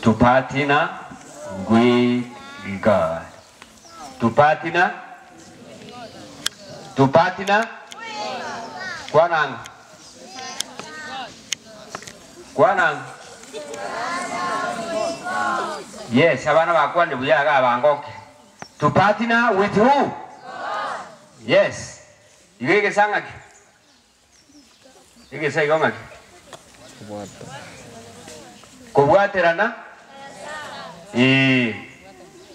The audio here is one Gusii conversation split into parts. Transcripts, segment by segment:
To partner with God. To partner To partner Kwana ang'o? Kwana ang'o? Yes, abana bakwane buya iga abangoke. To partner with who? Yes. Iga egesa ng'aki? Egesa igo ng'aki? Kobwaterana. Ee.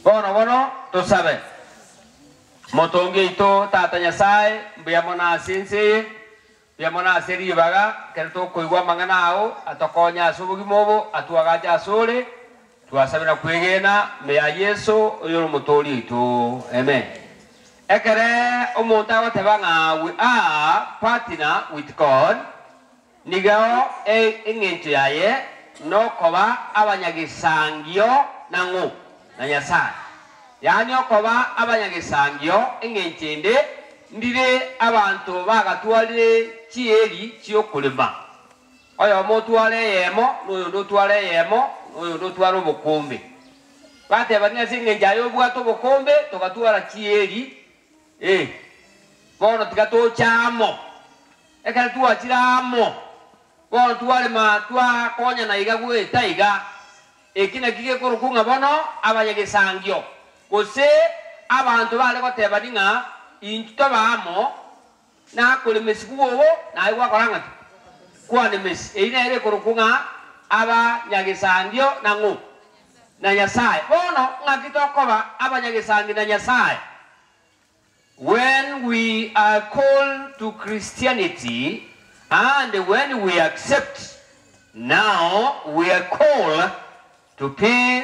Bono bono tosabe. Motongi oito Tata Nyasae, mbuya mono ase ense eye, mbuya mono ase ribaga, ekero tokoigwa amang'ana ao, atokonye ase obogima obo, atwagache asore, Twasabe na kwegena ime ya Yeso, oyore Omotoori oito. Amen. Ekere omonto agoteba ng'a we are partner with God, nigo eng'encho yaye nokoba abanyagesangio nang'o? Na Nyasae. Yaani okoba abanyagesangio eng'encho ende ndire abanto bagatwarire chieri chiokorema. Oyomo otware eyemo, na oyonde otware eyemo, na oyonde otware obokombe. Batebania ase engencho aye obwate obokombe, togatwara chieri, ee, bono tiga toche amo. Ekero twachire amo, bono twarema twakonyana iga goeta iga. Eki nakio gekorokwa ng'a bono abanyagesangio, gose abanto bare gotebani ng'a intwe tobe amo, Nakoremesi bwogo, naye gwakora ng'aki? Kwanemesi. Eyio nere ekorokwa ng'a abanyagesangio na ng'o? Na Nyasae. Bono ng'aki tokoba abanyagesangi na Nyasae? When we are called to Christianity and when we accept, now we are called to be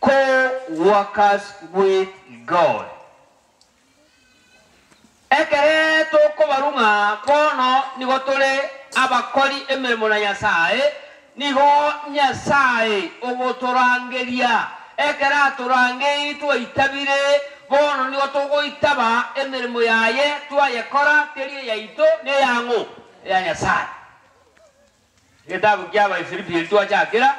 co-workers with God. Ekere tokobarwa ng'a bono nigo tore abakori emeremo na Nyasae, nigo Nyasae ogotorangeria. Ekero atorangeirie twaitabire, bono nigo togoitaba emeremo yaye twayekora, teri eyaito, neyang'o? Eya Nyasae. Egetabu kia Abafilipi erio twachakera,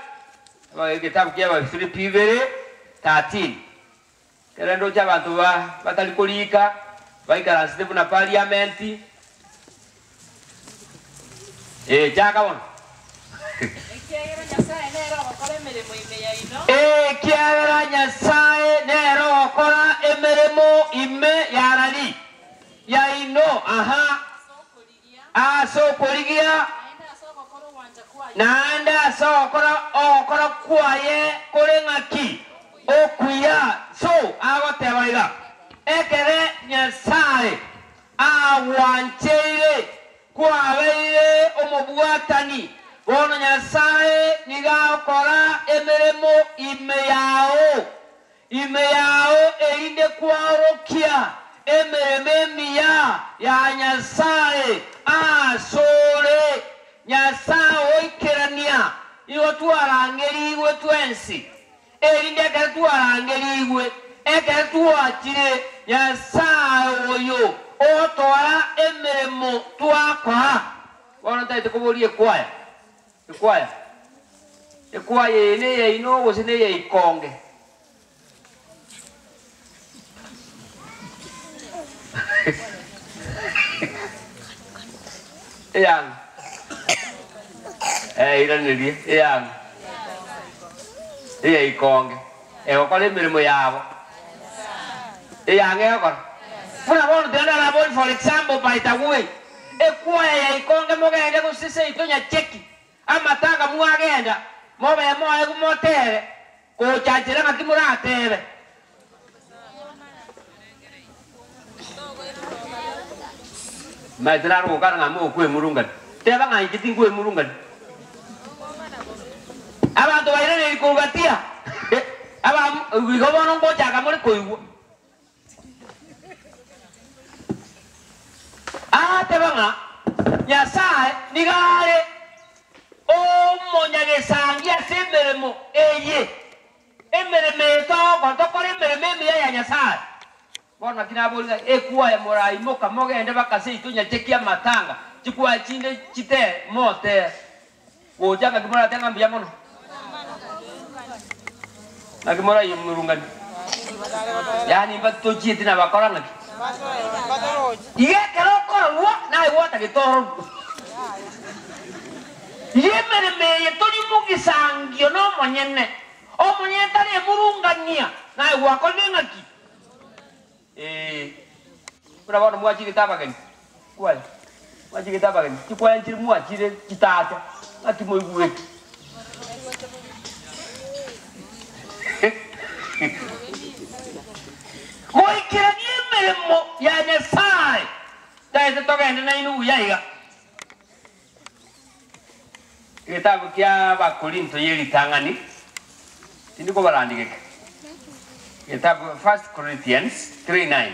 egetabu kia Abafilipi 2:13. Ekero ndoche abanto batari koriika baikaransete buna pariamenti, ee, chaka bono. Ekiagera Nyasae nere ogokora emeremo ime yaino. Ekiagera Nyasae nere ogokora emeremo ime yarari? Yaino. Aha. Ase okorigia. Ase okorigia. Naende ase ogokora ogwancha kwaye. Naende ase ogokora ogokora kwaye kore ng'aki? Okuya. So agoteba iga, Ekere Nyasae agwancheire kwabeire omobwatani, bono Nyasae nigo agokora emeremo ime yao. Ime yao erinde kwaorokia emeremo emiya ya Nyasae asore. Nyasae oikerania nigo twarangerigwe twensi, erinde ekero twarangerigwe, ekero twachire, Nyasae oyo otoa emeremo twakora. Bono ntaete koboria ekwaya, ekwaya. Ekwaya eye neyaino gose neya ikonge? Eyang'o? Eh, iranerie, eyang'o? Eya ikonge. Egokora emeremo yabo. Eyang'o egokora? Buna bono tiga ndarabori for example by the way, ekwaya ya ikonge mogende gose seito nyacheki. Amatanga mwagenda, mobe moegwe motere gocha nchera ng'aki moratebe. Maete naro gokana ng'a mokwemurungania. Teba ng'a inche tinkwemurungania. Abanto bairaneiri korwa gatia, aba igo bono ngochaka more koigwa. Agateba ng'a Nyasae nigo are omonyagesangi ase emeremo eye, emeremo eye togokora, tokore emeremo emiya ya Nyasae. Bono naki naboria ng'a ekwaya moraimoka mogende baka seito nyacheki amatanga, chikwaya chinde chite motere gocha ng'aki moratebe ng'a mbuya mono. Naki moraiye momorungani? Yaani mbatochieti nabakora ng'aki? Iga ekero okororwa naye gwatagete ororwe. Iga emeremo eye tori mogisangio nomonyene, omonyene tari emurungania, naye gwakorire ng'aki? Ee, buna bono mwachigete abageni, kwaya, mwachigete abageni, chikwaya nchire mwachire chitacha, ng'aki moigwete? Goikerania emeremo ya Nyasae, taete togende nainwe buya iga. Egetabu kia Abakorinto ye ritang'ani, tindi kobarandi geke. Egetabu First Corinthians 3:9.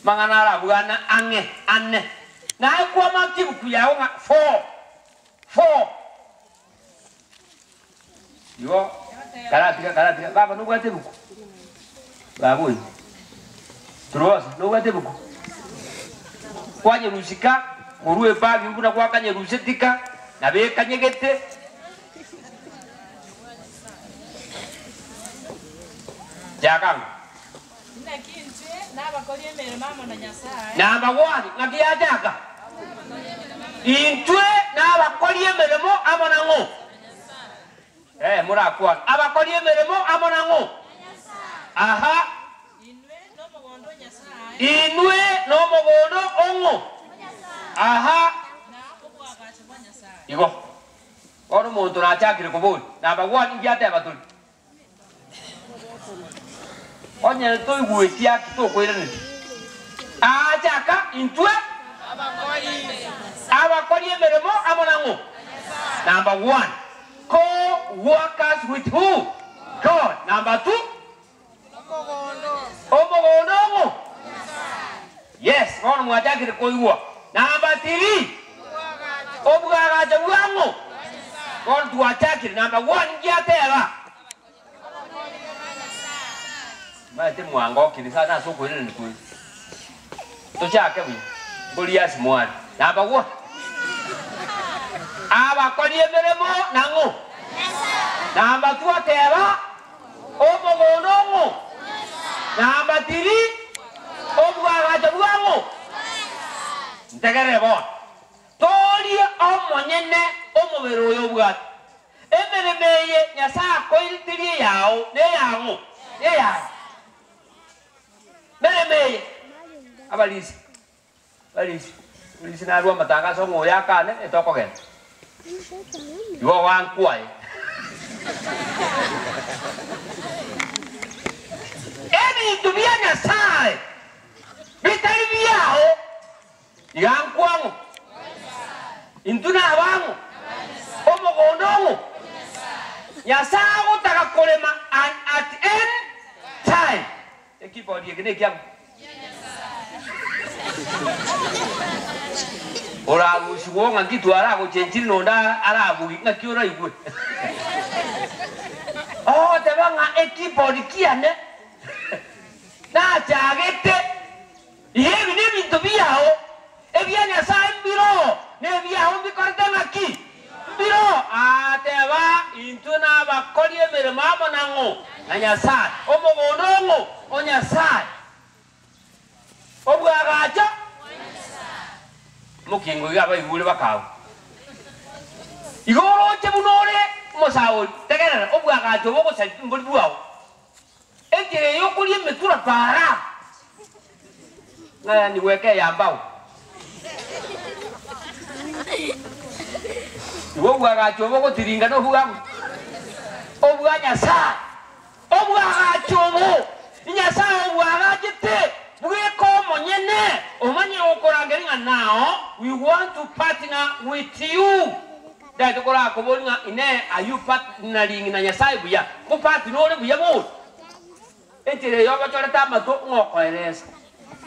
Mang'ana arabwane ang'e ane. Naye kwamaka ebuku yao ng'a 4 4. Igo karatiga karatiga baba nobwate ebuku? Baba oyo Turosa nobwate ebuku? Kwanyerusika korwa ebagi buna gwakanyerusetika nabo ekanyegete. Chaka ng'a. Naki intwe nabakori emeremo amo na Nyasae. Number one, ng'aki yachaka? Intwe nabakori emeremo amo na ng'o? Eh, morakwane. Abakori emeremo amo na ng'o? Aha. Inwe nomogondo o Nyasae. Inwe nomogondo o ng'o? Aha. Na oboagacho bwa Nyasae. Igo. Bono omonto nachakire koboria, number one, inki ateba tori? Onye toigweti aki tokoiraneria. Aache aka intwe abakori emeremo amo nang'o? Number one, co-workers with who? God. Number two, omogondo ong'o? Yes, bono mwachakire koigwa. Number three, obwagacho bwang'o? Bono twachakire. Number one, inki ateba? Maete mwangokire sana ase okoiraneria kwaino. Tochake buya. Goliasi mwane. Number one, abakori emeremo nang'o? Number two ateba, Omogondo ong'o? Number three, obwagacho bwang'o? Ntegerere bono. Torie omonyene omobere oyo obwate. Emeremo eye Nyasae akoiritirie eyao neyang'o? Neyaye. Meremo eye abarisia Barisia, barisia narue amatangaso ng'a oyo akane etokogenda. Igo ogankwaye. Ebinto bia Nyasae bitari biao, iga nkwang'o? Intwe nabang'o? Omogondo ong'o? Nyasae agotaka korema and at any time. Ekibori eke nekiang'o? Orarusigwe ng'a nki twaragoche enchiri nonde arabugi ng'aki oraigwe. Ogoteba ng'a ekibori kiane nachagete, iga ebi nebinto biao, ebia Nyasae mbiroo, na ebiao mbikorete ng'aki? Mbiroo. Ateba, Intwe nabakori emeremo amo nang'o? Na Nyasae. Omogondo ong'o? O Nyasae. Obwagacho? Mokingo iga abaigure bakagwa. Igo oroche buna ore omosaori, tegerera, obwagacho obo gose mbori bwao. Enchera eye okoria emetura para, ng'a yaani goeka eyambao. Igo obwagacho obo ogotiringa nobwang'o? Obwa Nyasae. Obwagacho obo Nyasae obwagachete bweka omonyene, omanye gokorangeria ng'a now we want to partner with you. Ndagete korakoboria ng'a inee are you partnering na Nyasae buya? Nkopartner ore buya bono? Enchera eye obochorete amato ng'a okoeresa,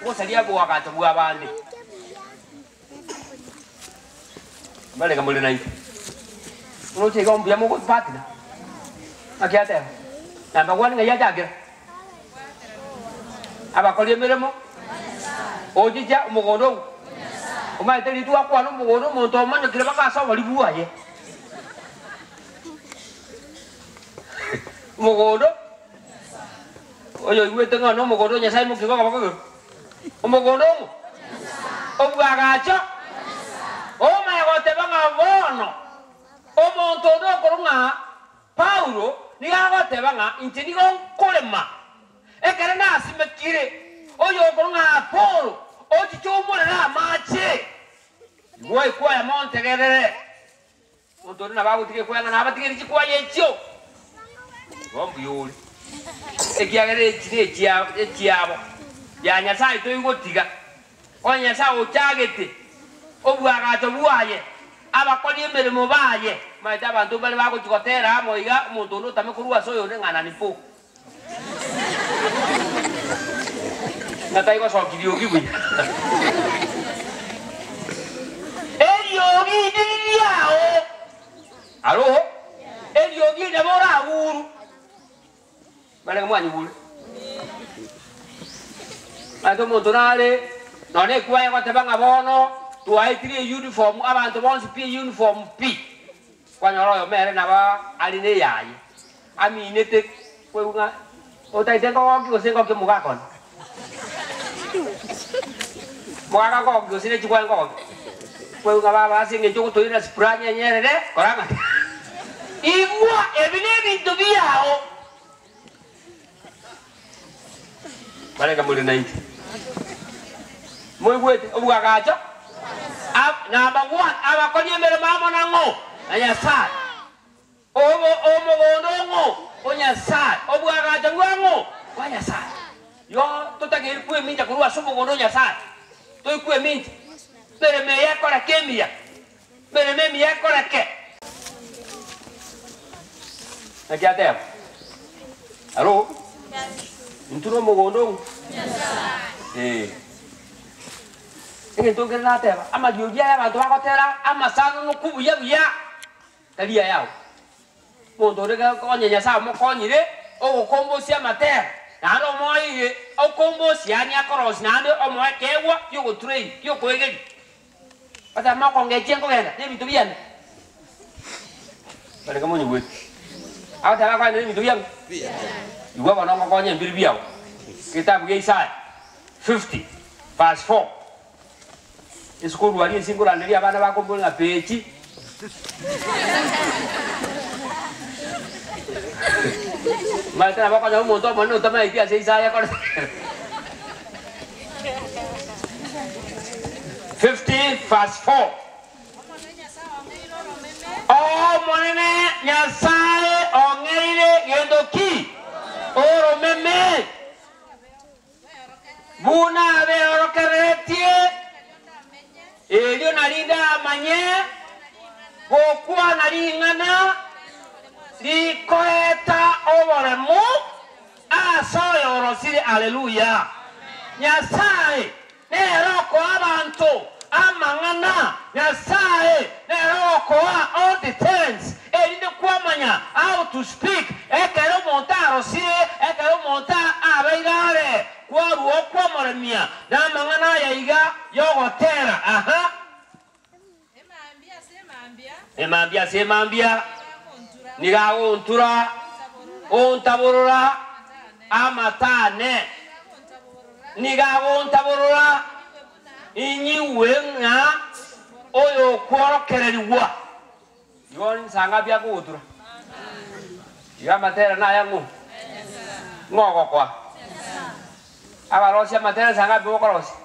ogosaria oboagacho bw'abande. Mbarenge more naintwe. Oroche iga mbuya mogopartner. Naki ateba? Namba one ng'ai achakera? Abakori emeremo, ochicha omogondo ogo. Omanyete rituko akwana omogondo omonto omanyokire mpaka ase obori bwaye. Omogondo. Oyoigwete ng'a nomogondo o Nyasae mokiga okoboko igoro? Omogondo ong'o? Obwagacho? Omanye goteba ng'a bono omonto onde okorwa ng'a Paulo nigo agoteba ng'a inche nigo nkorema ekero nasimekire, oyokorwa ng'a Apolo ochiche oumorere amache. Igwa ekwaya montegerere. Omonto onde nabo agotiga ekwaya ng'a nabatigere chikwaya echio. Igo mbuya ore, ekiagera echi nechia echiabo, ya Nyasae toigotiga. Onye Nyasae ochagete obwagacho bwaye, abakori emeremo baye, omanyete abanto mbare bagochia gotera amo iga, omonto onde otame korwa ase oyonde ng'a nani po. Ng'a taigosokia riogi buya. Eriogi ndiri riao. Aro, eriogi eri nabo oraguru. Barenge mwanyigure. Ase omonto nare, nonya ekwaya egoteba ng'a bono twaetire euniform, abanto bonsi pi euniform pi. Kwanyora oyomo ere nabo are neyaye, aminete koigwa ng'a otaete nkogokia gose ngokia omogaka one. Omogaka nkogokia gose ne chikwaye nkogokia. Koigwa ng'a baba ase eng'encho ogotoirera sipurani enyerere, kora ng'a igwa ebi nebinto biao. Barenge more nainche. Moigwete obwagacho? Ab, number one, abakori emeremo amo nang'o? Na Nyasae. Obo omogondo ong'o? O Nyasae. Obwagacho bwang'o? Bwa Nyasae. Yo totakeiri kwemincha korwa ase omogondo o Nyasae. Toikwemincha. Emeremo eye ekoreke emiya. Emeremo emiya ekoreke. Naki ateba? Aro, intwe nomogondo ong'o? Ee. Egento nkere nateba, amariogi aya abanto bagotera amasano nokwo buya buya, tari ayao. Omonto onde onye Nyasae omokonyire ogokombosia amatera, naende omoeire okombosia yaani akorosia naende omoe ekeegwa gi'ogotrain, gi'okoegeria. Bateba mokongechia nkogenda nebinto biane. Barenge monyigwete. Agateba akogenda nebinto biane. Igwa bono ngokonya ebiri biao. Egetabu gia Isaya 50 verse 4. Esukuru aria ase nkoranderia abana bakombora ng'a pechi. Omanyete nabo okonyora omonto omonene otamaeti ase Isaya ekore 50 verse 4. Omonene Nyasae ong'eire gento ki? Oromeme. Buna abeorokereretie, erio narinde amanye gokwana ring'ana rikoeta oboremu ase oyorosire. Haleluya! Nyasae nere okoa abanto amang'ana, Nyasae nere ogokoa all the talents, erinde kwamanya how to speak ekero omonto arosire, ekero omonto abeire are, kwarua okwomoremia namang'ana aya iga yogotera. Aha. Emambia ase emambia nigo agontura, ontaborora amato ane, nigo agontaborora inyigwe ng'a oyokworokererigwa. Igo nsangapi akogotura? Igo amatera naya ng'o? Ng'o ogokoa? Abarosia amatera nsangapi bokorosia?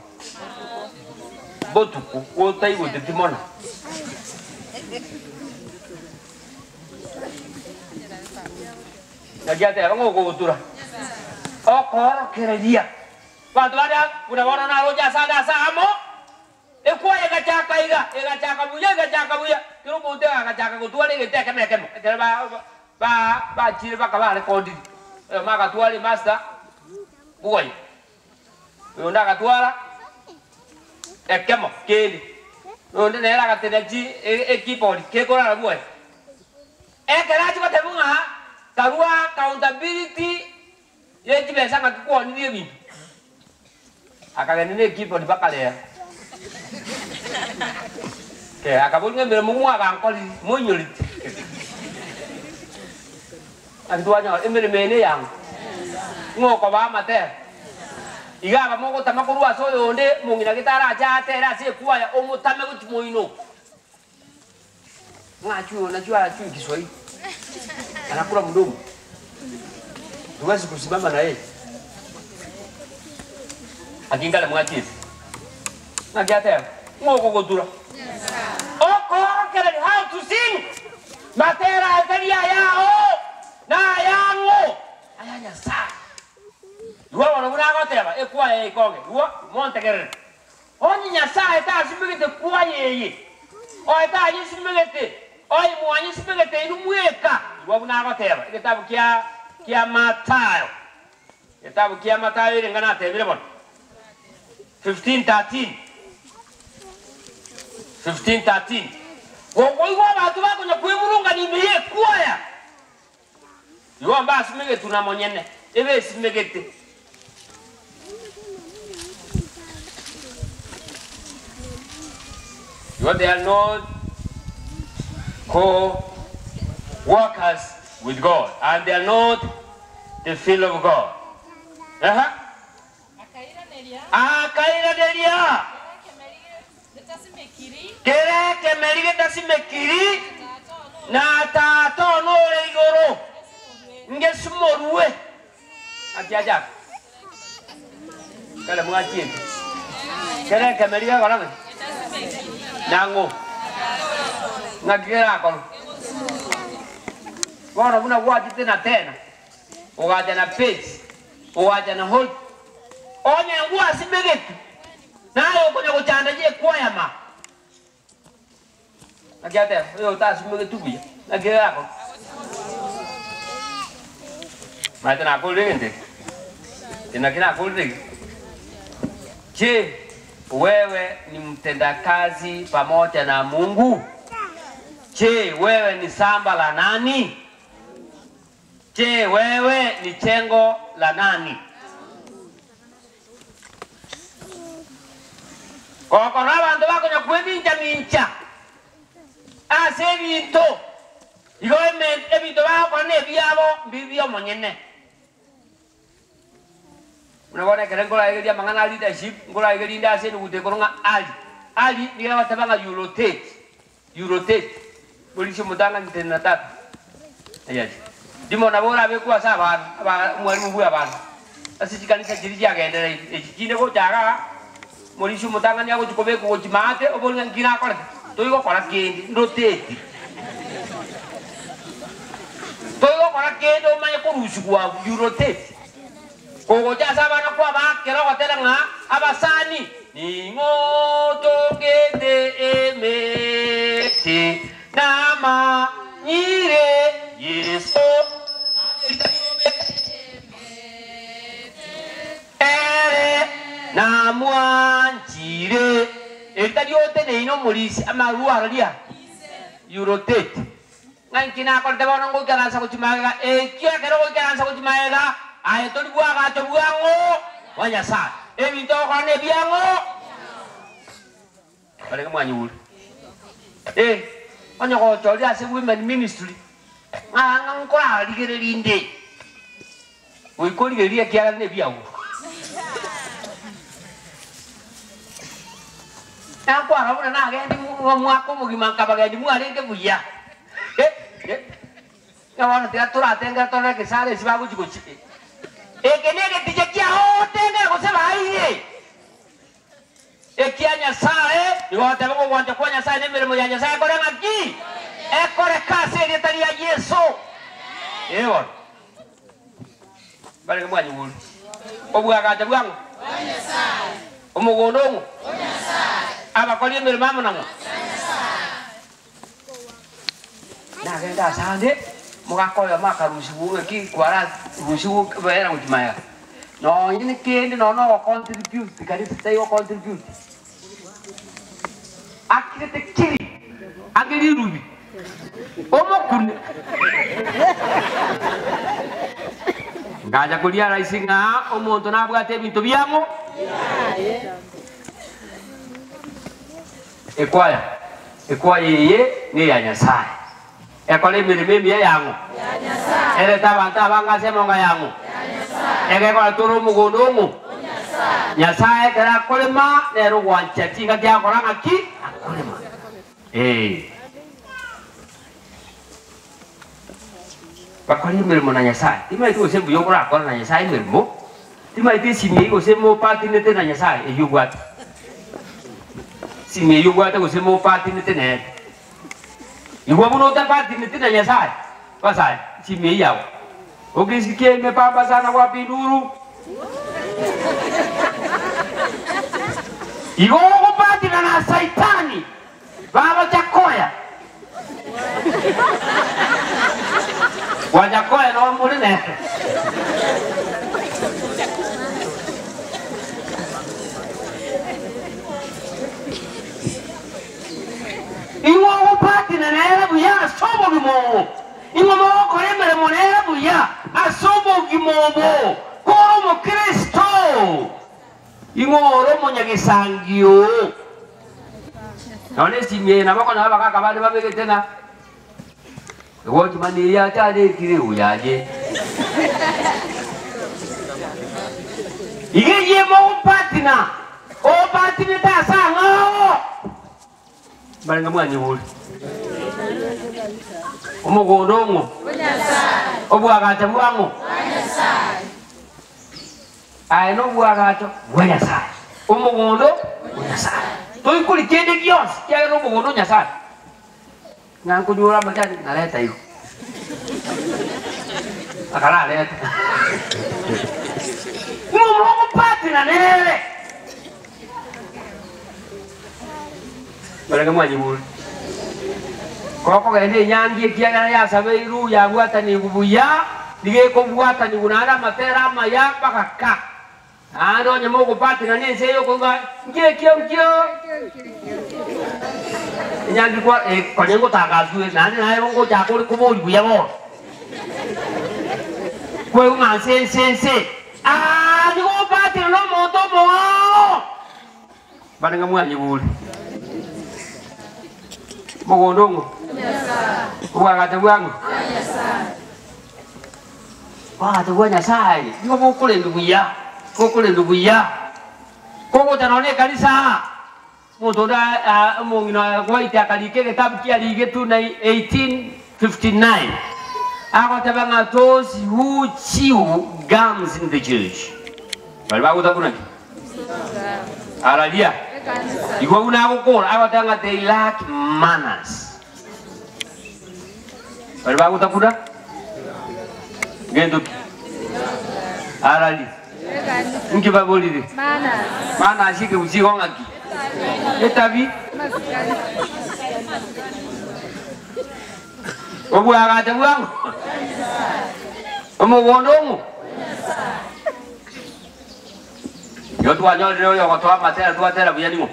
Botuko otaigoteti mono. Naki ateba ng'o okogotura? Okoorokereria. Abanto bande buna bono naroche asande ase amo. Ekwaya egachaka iga, egachaka buya, egachaka buya, kera omonto agachaka gotwara egento ekemo ekemo, ekero ba ba bachire baka barekondiri. Oyomo agatwara emaster bwoye, oyonde agatwara ekemo kende, oyonde nere agatenya chi e ekeyboard kekorara bwoye. Ekero achia gotebwa ng'a karua accountability ye chibesa ng'aki kwonirie ebinto. Akagenda ne keyboard mpaka rero. Eh, akaboria ng'a emeremo mwagankorire, moinyoreti. Naki twanyora emeremo eye neyang'o. Ng'o okobaa amatera? Iga aba mogotama korwa ase oyonde, omong'ina gete arache aatere ase ekwaya, omotame gochia moino. Ng'achwe oyo nachwe arachwe Kiswahili. Anakula mdomo. Huwezi kusimama na yeye. Akinkare mwachiete. Ng'aki ateba? Ng'o okogotura? Okoorokereria how to sing. Matera aya tari ayao, na ayang'o? Aya Nyasae. Igo bono buna agoteba, ekwaya eye ikonge. Igo montegerere. Onye Nyasae tasimegete kwaya eye, oye tayesimegete, oye mwanyesimegete inwe mweka. Igwa buna agoteba, egetabu kia kia Mathayo, egetabu kia Mathayo ere ng'a natebire bono, 15:13, 15:13, Gokoigwa abanto bakonya kwemurungania ime y'ekwaya, igo mbasimegetwe na monyene, ebesimegete. Igo they are not co-workers with God and they are not the field of God. Aha. Akairaneria, Akairaneria, Kera ekemeri getasimekiri, kera ekemeri getasimekiri, na Tata one na Tata one ore igoro, ngesimorue. ngesimorue. Naki achaka? Kare mwachiete. Kera ekemeri gekora gose? Nang'o? Ng'aki kerakorwa? Bono buna gwachete na tena, ogacha na page, ogacha na hold, onye ngwasimegeti, naye okonya gochanda yekwayama. Naki ateba, oyo otasimegeti buya, naki kerakorwa? Maete nakorire egento eke? Eke naki nakorire iga? Je, wewe ni mtendakazi pamoja na Mungu? Je, wewe ni samba la nani? Je, wewe ni jengo la nani? Gokora abanto bakonya kwemincha-mincha ase ebinto, igo eme- ebinto bagokora na ebiabo mbibi omonyene. Buna bono ekero nkoraegeria amang'ana a leadership, nkoraegeria inde ase enuguta ekorwa ng'a ali. Ali nigo egoteba ng'a you rotate, you rotate. Morisia omotang'ani tenena tata. Yes. Ndimo nabo orabekwe ase abana, aba omwalimu bwa abana. Ase chikanisa chiria chiagendereire, echi chinde gocha igaa, morisia omotang'ani agochi kobekwa gochia maate, obori ng'a nki nakorete? Toigokora kende, ndoteti. Toigokora kende omanye korusigwa abwo, you rotate. Kogocha ase abana kwabakera ogotera ng'a abasani, Ning'o otongete emete namanyire Yeso ere namwanchire. Eri tari oteneine omorisia amarwa aria, you rotate. Ng'a inki nakorete bono ngoikaransa gochia magega? Ekio ekero ogoikaransa gochia magega, aye tori bw'agacho bwang'o bwa Nyasae. Ebinto ogokora nebiang'o? Barenge mwanyigure. Eh, onye gochorire ase women ministry, ng'a ng'a nkorarigereria inde. Goika origererie ekiagera nebiago. Nakwarora buna nagendi omwaka omogima nkabagendi mwarenge buya. Eh, eh. Ng'a bono tiga toratengere torore egesare esi bagochi gochi. Eke negeticha kiao otengere gose baire. Ekia Nyasae, nigo ogoteba ng'a ogwancha kwa Nyasae na emeremo ya Nyasae ekore ng'aki? Ekoreke ase erieta ria Yeso. Ee bono. Barenge mwanyigure. Obwagacha bwang'o? Omogondo ong'o? Abakori emeremo amo nang'o? Nagenda asande, omogaka oyomo akarusigwa ng'aki kwararusigwe bera gochia magega. Nonye ne kende nonye na ogocontribute kanisa taigo ocontribute. Akirete kiri ange rirubi omokune. Ngacha koria rahisi ng'a omonto nabwate ebinto biang'o Ekwaya, ekwaya eye neya Nyasae. Ekore emeremo emiya yang'o? Erete abanto abange ase emonga yang'o? Egekora tore omogondo ong'o? Nyasae ekero akorema nere ogwancha chingaki agokora ng'aki? Akorema. Ee. Bakore emeremo na Nyasae. Timaeti gose mbuya okorakora na Nyasae emeremo, timaeti esimi eyio gose mopatinete na Nyasae eyio obwate. Esimi eyio obwate gose mopatinete nere. Igwa buna otapatineti na Nyasae, basae, esimi eyio yago. Ukisikia imepamba sana wapi nduru? Igo ogopatina na Saitani. Bagocha koya. Gwacha koya noo more nere. Ing'o ogopatina nere buya ase obogima obo? Ing'o mogokora emeremo nere buya ase obogima obo? Kore Omokristo. Ing'o ore omonyagesangio? Nonya esimi eye nabo okonyora abagaka bande babegete ng'a ewatchman eye acharekire oyaye. Iga eyio emogopatina, opatinete ase ang'ao. Mbarenge mwanyigure omogondo ong'o? Obwagacho bwang'o? Aye nobwagacho bwa Nyasae, omogondo o Nyasae. Toikori kende gionsi kiagera nomogondo o Nyasae. Ng'a nkonyora amachani nareta igo. Akarareta. Ng'o mogopatina nere? Barenge mwanyigure. Gokogenda enyangi ekiagera yasabeirwe yabwatanigwe buya, nigo ekobwatanigwa naende amatera amaya bagaka. Naende onye mogopatina nense eye okoigwa nkio ekio nkio enyangi kwa eh, konya ngotangaswe naende naye ngochaka ore kobori buya bono. Kwaigwa ng'a nse nse nse, aah nigo opatina na omonto omoao. Barenge mwanyigure mogondo ong'o? Obwagacho bwang'o? Obwagacho bwa Nyasaye nigo bokorendwa buya, bokorendwa buya. Kogocha nonya ekanisa aa, omonto onde aa omong'ina White akarika egetabu kiarigetwe na 1859, agoteba ng'a those who chew gums in the church, baria bagotakuna ki? Araria. Igwa buna agokora, agoteba ng'a they lack manners. Baria bagotakuna gento ki? Araria. Inki baborire? Manners ekegusi igo ng'aki? Etabi. Obwagacho bwang'o? Omogondo ong'o? Igo twanyorire oyo ogotoa amatera twatera buya ning'o?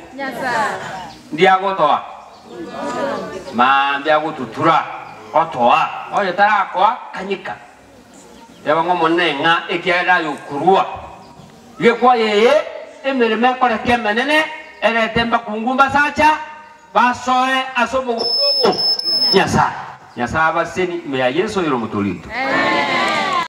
Ndiagotoa mambia agotutura otoa oyo tarakoa kanyika teba ng'a Omonene ng'a ekiagera aye okorua gekwa eye emeremo ekoreka emenene erete mbakungu mbasacha basoe ase omogondo obo Nyasae. Nyasae abaseni ime ya Yeso oyore omotoori oito.